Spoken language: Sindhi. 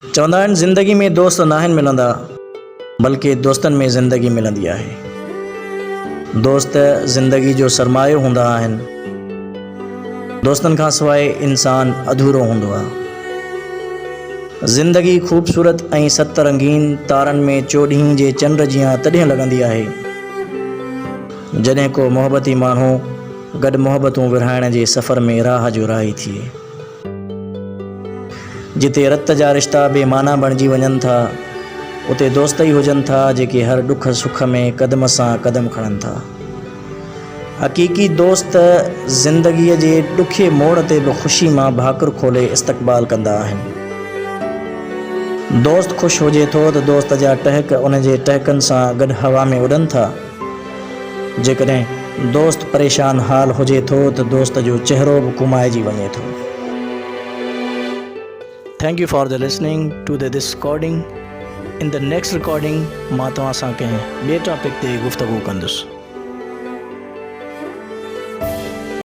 چوندا آهن زندگي ۾ دوست ناهن ملندا بلڪه دوستن ۾ زندگي ملندي آهي. دوست زندگي جو سرمايو هوندا آهن. دوستن کان سواء انسان اڌورو هوندو آهي. زندگي خوبصورت ۽ ست رنگين تارن ۾ چوڏهين جي چنڊ جيان تڏهن لڳندي آهي جڏهن ڪو محبتي ماڻهو گڏ محبتون ورهائڻ جي سفر ۾ راهه جو راهي ٿئي. جتي رت جا رشتا بي معنيٰ بڻجي وڃن ٿا، اتي دوست ئي هجن ٿا جيڪي هر ڏک سک ۾ قدم سان قدم کڻن ٿا. حقيقي دوست زندگيء جي ڏکي موڙ تي به خوشي مان ڀاڪر کولي استقبال ڪندا آهن. دوست خوش هجي ٿو ته دوست جا ٽهڪ ان جي ٽهڪن سان گڏ هوا ۾ اڏن ٿا. جيڪڏهن دوست پريشان حال هجي ٿو ته دوست جو چهرو به ڪومائجي وڃي ٿو. Thank you for the listening to the this recording in the next recording مان توهان سان ڪنهن ٻئي ٽاپڪ تي گفتگو ڪندس.